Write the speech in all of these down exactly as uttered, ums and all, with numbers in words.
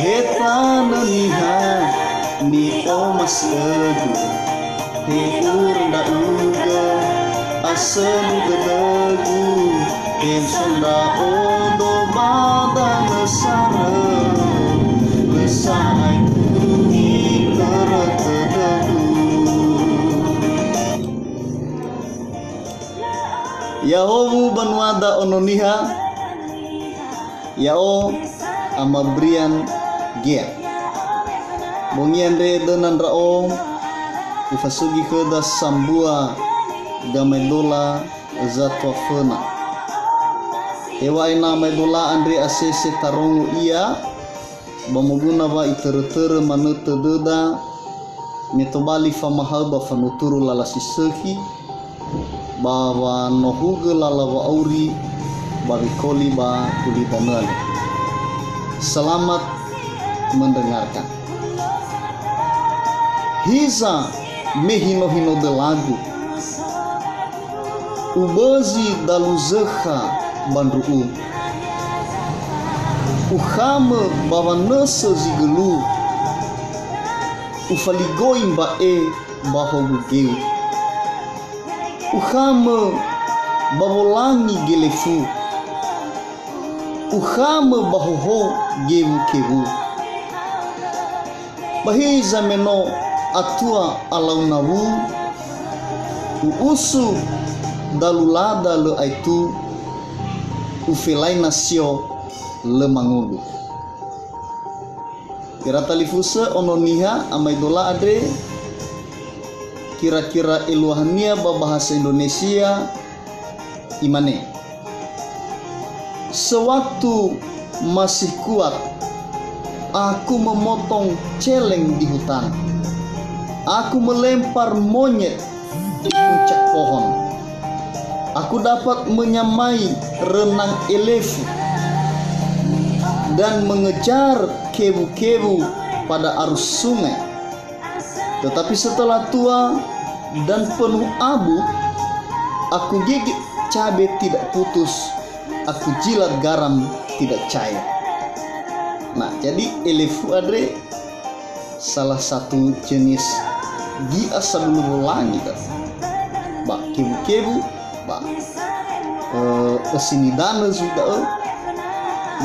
He tanö niha ni'omasi'ögu, he ura ndra'ugö asölu dödögu, he so ndra'odo ba danö saröu, lö sa'ae tuni khöra tödögu. Ya'ahowu banuada Ono Niha, ya'o Ama Brian Gea. Bongi andre döna ndra'o, ufasugi khöda sambua gamaedola zatua föna. Heŵa'ae na amaedola andre asese tarongo ia, ba moguna wa itörötörö manö tödöda, me tobali famahaö ba fanuturu lala si sökhi, ba wanohugö lala wa'auri ba wekoli ba gulidanö andre. Selamat mendengarkan. Hiza me hino-hino dölagu, ubözi dalu zökha ba ndru'u. Ukhamö ba wanösö zi gölu, ufaligoi mba'e ba hogu geu. Ukhamö ba wolangi gelefu, ukhamö ba hohou gewu-kewu. Ba hiza me no atua alau nawu, u'usu dalu lada lö aetu, ufelai nasio lö mangulu. Ira talifusö Ono Niha amaedola andre, kira-kira eluahania ba bahasa Indonesia, imane, "Sewaktu masih kuat, aku memotong celeng di hutan. Aku melempar monyet di puncak pohon. Aku dapat menyamai renang elefu dan mengejar kewu-kewu pada arus sungai. Tetapi setelah tua dan penuh abu, aku gigit cabe tidak putus, aku jilat garam tidak cair." Nah, jadi elefu andre salah satu jenis gi'a sabölö wolangi, kan? Ba kewu-kewu, ba, eh, ösi nidanö zui da'ö,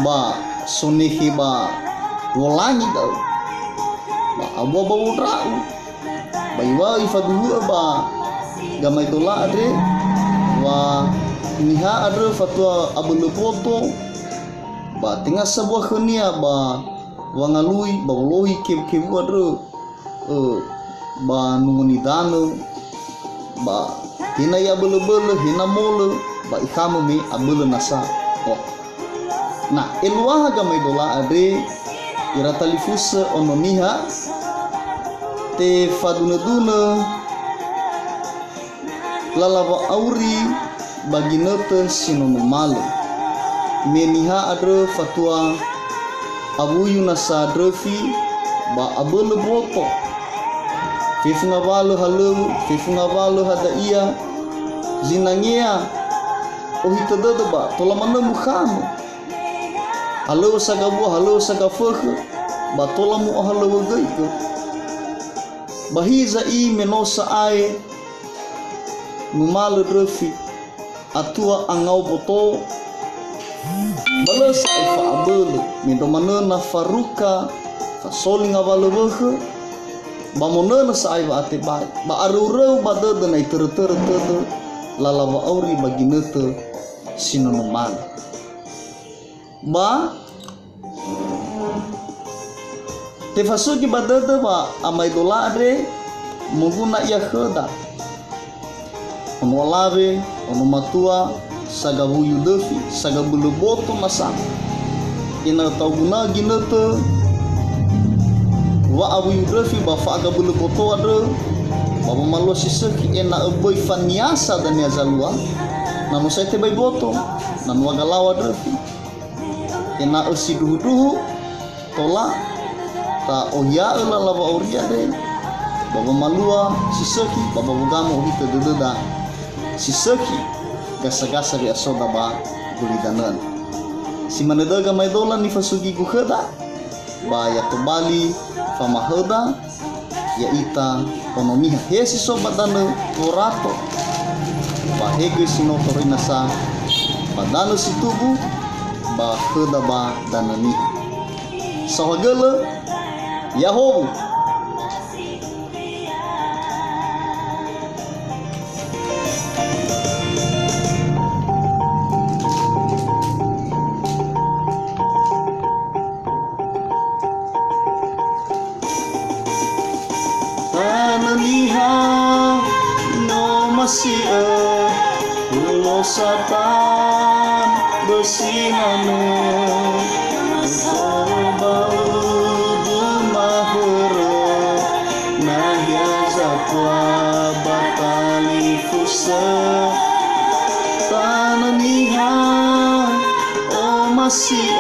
ba sonehe ba wolangi da'ö, ba abua ba wondra'u, ba iŵa'ö ifaduhu'ö ba gamaedola andre, wa niha andrö fatua abölö boto, ba tenga sambua khönia ba wangalui ba wolohi kewu-kewu andrö, ö, ba nungo nidanö, ba he na i'abölö-bölö, he na molö, ba ikhamö me abölö nasa. Oh. Na, eluaha gamaedola andre, ira talifusö Ono Niha, tefadunö-dunö lala wa'auri ba ginötö si no numalö. Me niha andrö fatua awuyu nasa ndröfi ba abölö boto. Fefu ngawalö halöŵö, fefu ngawalö hada'ia, zinangea ohitö dödö ba tola manö mukhamö. Halöŵö sagawua, halöŵö sagafökhö, ba tola mu'ohalöŵögöigö. Ba hiza'i me no sa'ae numalö ndröfi, atua angao boto, ba lö sa'ae fa'abölö, mendrua manö na faruka, fasoli ngawalö wökhö, ba monönö sa'ae wa'atebai, ba aröuröu ba dödö na itörötörö tödö lala wa'auri ba ginötö si no numalö. Ba tefasugi ba dödö wa amaedola andre moguna ia khöda. Ono alawe, ono matua, sagawuyu ndröfi, sagabölö boto nasa. Ena'ö ta'oguna'ö ginötö wa'awuyu ndröfi ba fa'agabölö boto andrö, ba wamalua si sökhi ena'ö böi faniasa dania zalua, na no sa'ae tebai boto, na no agalawa ndröfi. Ena'ö sindruhundruhu tola ta'ohia'ö lala wa'auri andre, ba wamalua si sökhi, ba ba wogamo ohitö dödöda si sökhi gasa-gasa we'asoda ba gulidanö. Si manö da'ö gamaedola nifasugigu khöda, ba ya tobali famahöda, ya'ita ono niha. He si so ba danö worato, ba he göi si no toröi nasa ba danö si tubu, ba höda ba danö niha. Saohagölö, yahowu. Tanö Niha no masi'ö, hulo Satan bösi nanö. Ba udu mahörö, nahia zatua ba talifusö. Tanö Niha, omasi